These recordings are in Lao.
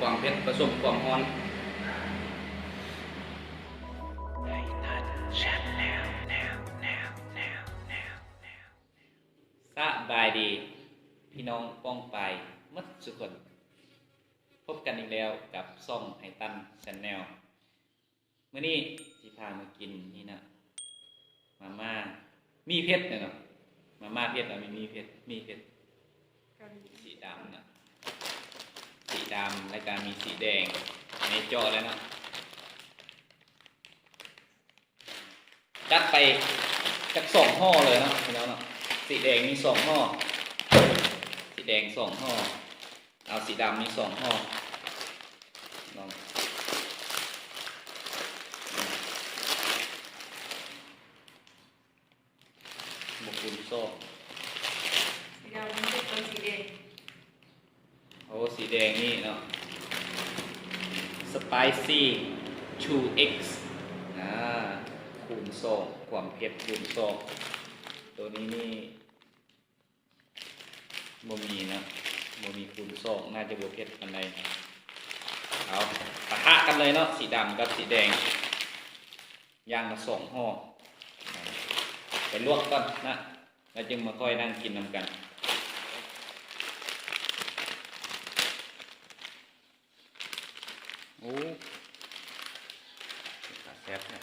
ວາມເຜັດປະສົມຄວາມຮ້ອນ. ສະບາຍດີພີ່ນ້ອງປ້ອງປາຍໝົດສູ່ຄົນ, ພົບກັນອີກແລ້ວກັບຊ່ອງໄອຕັນແຊນແນວ. ມື້ນີ້ຊິພາມາກິນນີ້ນະ ມາມ່າໝີ່ເຜັດເນາະ, ມາມ່າເຜັດເນາະ, ມີໝີ່ເຜັດ ໝີ່ເຜັດ ເກົາຫຼີ ສີດຳນະ ສີດຳ ແລ້ວກະມີສີແດງ ແມ່ເຈາະແລ້ວເນາະ. ຈັດໄປຈັກສອງຫໍ່ເລີຍເນາະພີ່ນ້ອງເນາະ, ສີແດງມີສອງຫໍ່ ສີແດງສອງຫໍ່ ເອົາສີດຳມີສອງຫໍ່ ລອງ ບໍ່ຄູນສອງ ສີດຳມັນເປັນຕົ້ນສີແດງ. ໂອ້ ສີແດງນີ້ເນາະ Spicy two X ອາ ຄູນສອງ ຄວາມເຜັດຄູນສອງ. ໂຕນີ້ນີ້ ບໍ່ມີເນາະ ບໍ່ມີຄູນສອງ ໜ້າຈະບໍ່ເຜັດປານໃດ. ເອົາ ປະທະກັນເລີຍເນາະ ສີດຳກັບສີແດງ ຢ່າງລະສອງຫໍ່ ໄປລວກກ່ອນນະ ແລ້ວຈຶ່ງມາຄ່ອຍນັ່ງກິນນຳກັນ. ໂອ້ ເປັນຕາແຊບແທ້.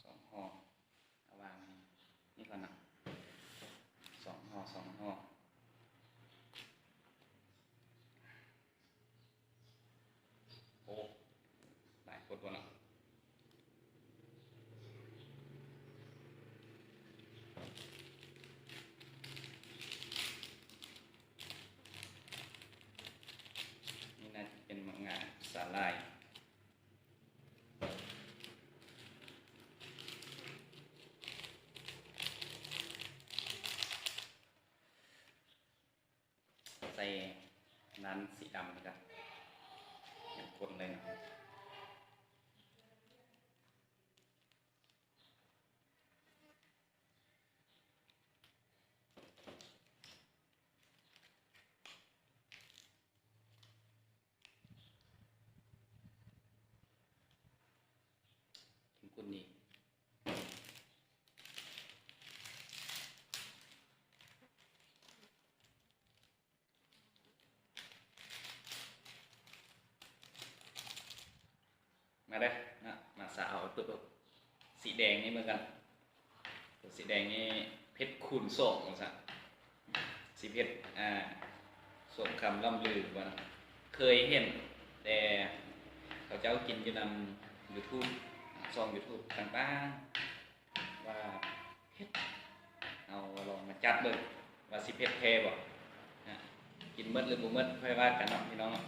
ສອງຫໍ່ ເອົາວາງນີ້ກ່ອນເນາະ ສອງຫໍ່ ສອງຫໍ່. ໂອ້ ຫຼາຍໂພດບໍ່ເນາະ. ນີ້ໜ້າຈະເປັນໝາກງາສາຫຼ່າຍ. ໃສ່ນ້ຳສີດຳນີ້ກະ ເຂົ້ມຂຸ້ນເລີຍເນາະ. ເຂັ້ມຂຸ້ນດີ. ມາເດີເນາະ ມາສາເອົາໂຕສີແດງນີ້ເບິ່ງກັນ. ໂຕສີແດງນີ້ເຜັດຄູນສອງວ່າຊັ້ນ. ຊິເຜັດ ອ່າ ສົມຄຳລ່ຳລືບໍ່ນະ? ເຄີຍເຫັນແຕ່ເຂົາເຈົ້າກິນຢູ່ນຳຢູທູບ ຊ່ອງຢູທູບຕ່າງໆ ວ່າເຜັດ. ເຮົາລອງມາຈັດເບິ່ງວ່າຊິເຜັດແທ້ບໍ່ນະ. ກິນໝົດຫຼືບໍ່ໝົດ ຄ່ອຍວ່າກັນເນາະພີ່ນ້ອງເນາະ.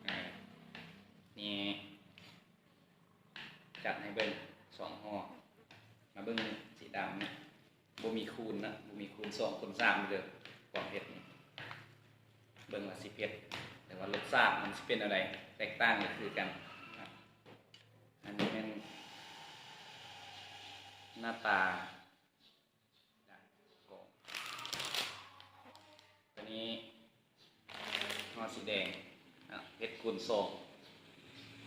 ອ່າ ນີ້ ຈັດໃຫ້ເບິ່ງສອງຫໍ່. ມາເບິ່ງສີດຳນະ ບໍ່ມີຄູນນະ ບໍ່ມີຄູນສອງ ຄູນສາມເດີ ຄວາມເຜັດນີ້. ເບິ່ງວ່າຊິເຜັດ ແຕ່ວ່າລົດຊາດມັນຊິເປັນແນວໃດ ແຕກຕ່າງຫຼືຄືກັນນະ. ອັນນີ້ແມ່ນໜ້າຕາ ໂຕນີ້ຫໍ່ສີແດງເນາະ ເຜັດຄູນສອງ.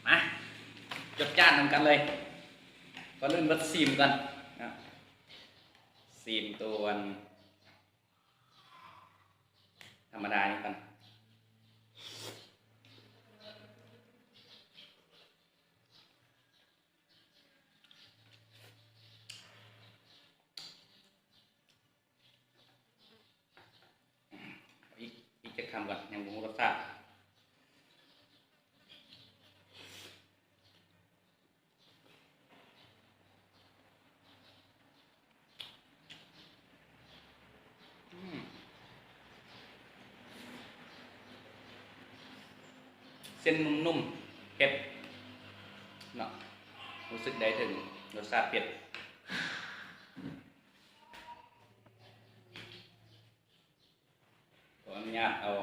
ມາ ຈົດຈານນຳກັນເລີຍ. ກ່ອນອື່ນເບິດຊີມກ່ອນເນາະ ຊີມໂຕອັນທຳມະດານີ້ກ່ອນ. ຄຳກ່ອນ ຍັງບໍ່ຮູ້ລົດຊາດ. ອືມ ເສັ້ນນຸ້ມໆ ເຜັດເນາະ ຮູ້ສຶກໄດ້ເຖິງລົດຊາດເຜັດ. ຂໍອະນຸຍາດເອົາ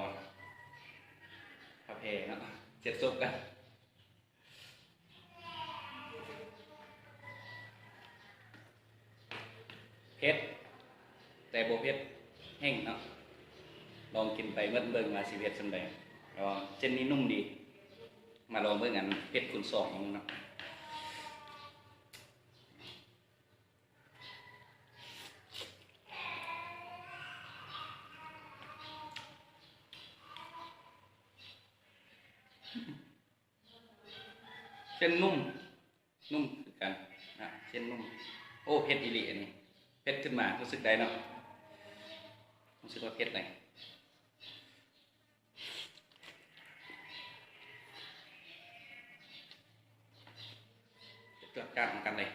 ຜ້າແພເນາະ ເຊັດສົບກັນ. ເຜັດ ແຕ່ບໍ່ເຜັດແຮງເນາະ ລອງກິນໄປເບິ່ງວ່າຊິເຜັດສ່ຳໃດ. ແຕ່ວ່າເສັ້ນນີ້ນຸ້ມດີ ມາລອງເບິ່ງອັນເຜັດຄູນສອງເບິ່ງເນາະ. ເສັ້ນນຸ້ມ ນຸ້ມຄືກັນນະ ເສັ້ນນຸ້ມ. ໂອ້ ເຜັດອີ່ຫຼີອັນນີ້ ເຜັດຂຶ້ນມາ ຮູ້ສຶກໄດ້ເນາະ ຮູ້ສຶກວ່າເຜັດເລີຍ. ຈວດຈ້ານນຳກັນເລີຍ.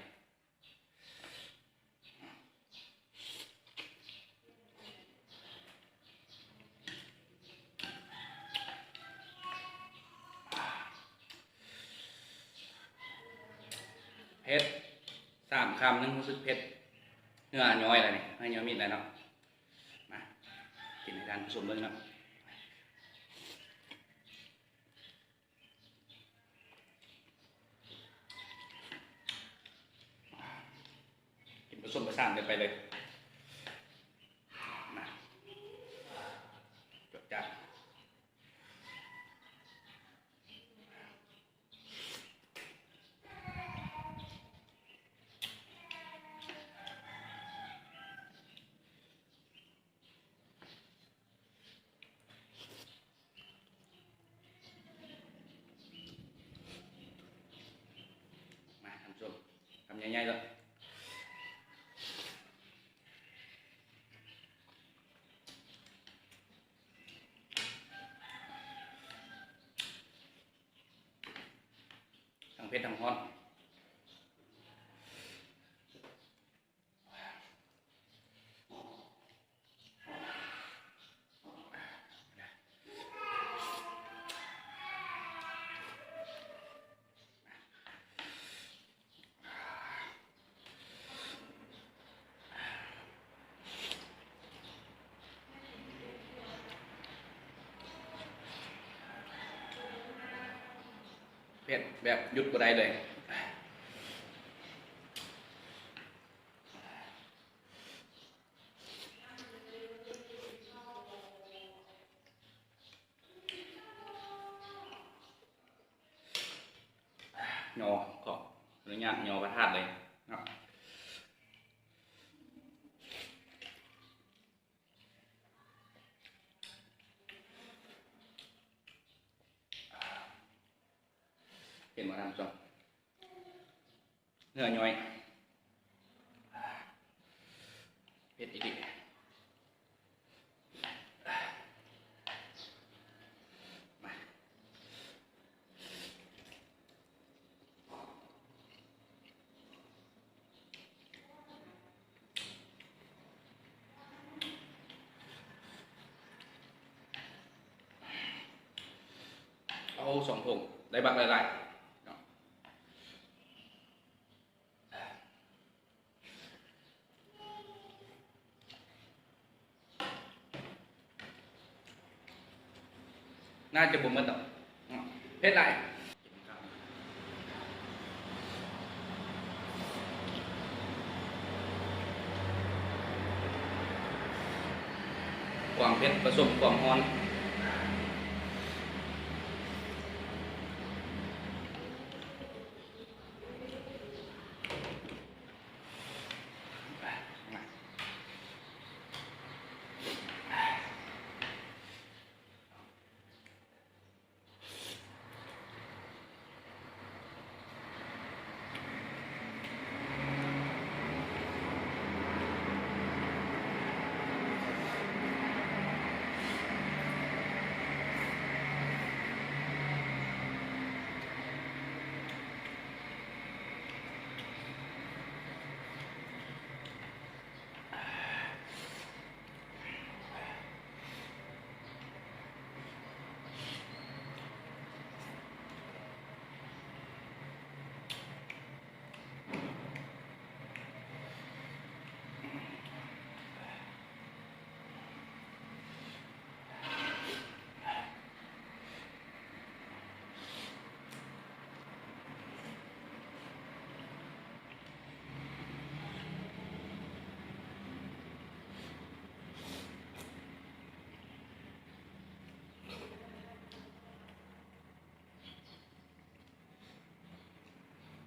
ເຜັດ ສາມຄຳຍັງຮູ້ສຶກເຜັດ ເຫື່ອຍ້ອຍແລ້ວນີ້ ເຫື່ອຍ້ອຍມີດແລ້ວເນາະ. ມາ ກິນໃຫ້ທ່ານຜູ້ຊົມເບິ່ງເນາະ. ກິນປະສົມປະສານກັນໄປເລີຍ ມາ ຈວດຈ້ານ. ມາທ່ານຜູ້ຊົມ ຄຳໃຫຍ່ໆ ເດີ້. ທັງເຜັດທັງຮ້ອນ. ເຜັດແບບຢຸດບໍ່ໄດ້ເລີຍ. ຍໍ ຂໍອະນຸຍາດຍໍພະທາດເລີຍເນາະ. ເຫັນບໍ່ທ່ານຜູ້ຊົມ? ເຫື່ອຍ້ອຍ ເຜັດອີ່ຫຼີ. ມາ ເອົາສອງຖົງ ໄດ້ບັກຫຼາຍໆເນາະ. ໜ້າຈະບໍ່ໝົດດອກ ເນາະ ເຜັດຫຼາຍ. ຄວາມເຜັດປະສົມຄວາມຮ້ອນ. ໂ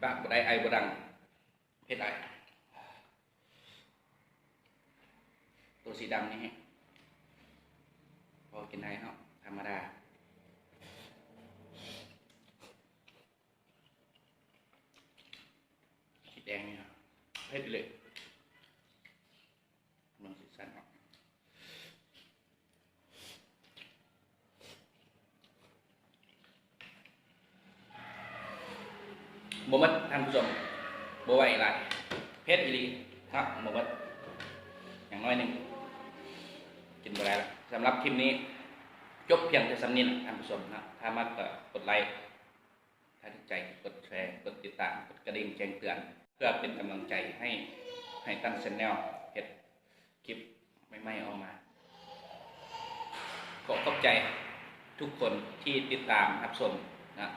ປາກບໍ່ໄດ້ ໄອບໍ່ດັງ ເຮັດໄອ. ໂຕສີດຳນີ້ພໍກິນໄດ້ເນາະ ທຳມະດາ. ສີແດງນີ້ເຜັດອີ່ຫຼີ. ເບິ່ງສີສັນເນາະ ບໍ່ໝົດທ່ານຜູ້ຊົມ ບໍ່ໄຫວຫຼາຍ ເຜັດອີ່ຫຼີເນາະ ບໍ່ໝົດ ຢ່າງໜ້ອຍໜຶ່ງ ກິນບໍ່ໄດ້ລະ. ສຳລັບຄລິບນີ້ ຈົບພຽງແຕ່ສ່ຳນີ້ນະທ່ານຜູ້ຊົມເນາະ. ຖ້າມັກກໍກົດໄລ ຖ້າຖືກໃຈກໍກົດແຊ ກົດຕິດຕາມ ກົດກະດິ່ງແຈ້ງເຕືອນ ເພື່ອເປັນກຳລັງໃຈໃຫ້ ໃຫ້ຕັ້ງແຊນແນວເຮັດຄລິບໃໝ່ໆອອກມາ. ຂໍຂອບໃຈທຸກຄົນທີ່ຕິດຕາມຮັບຊົມນະ.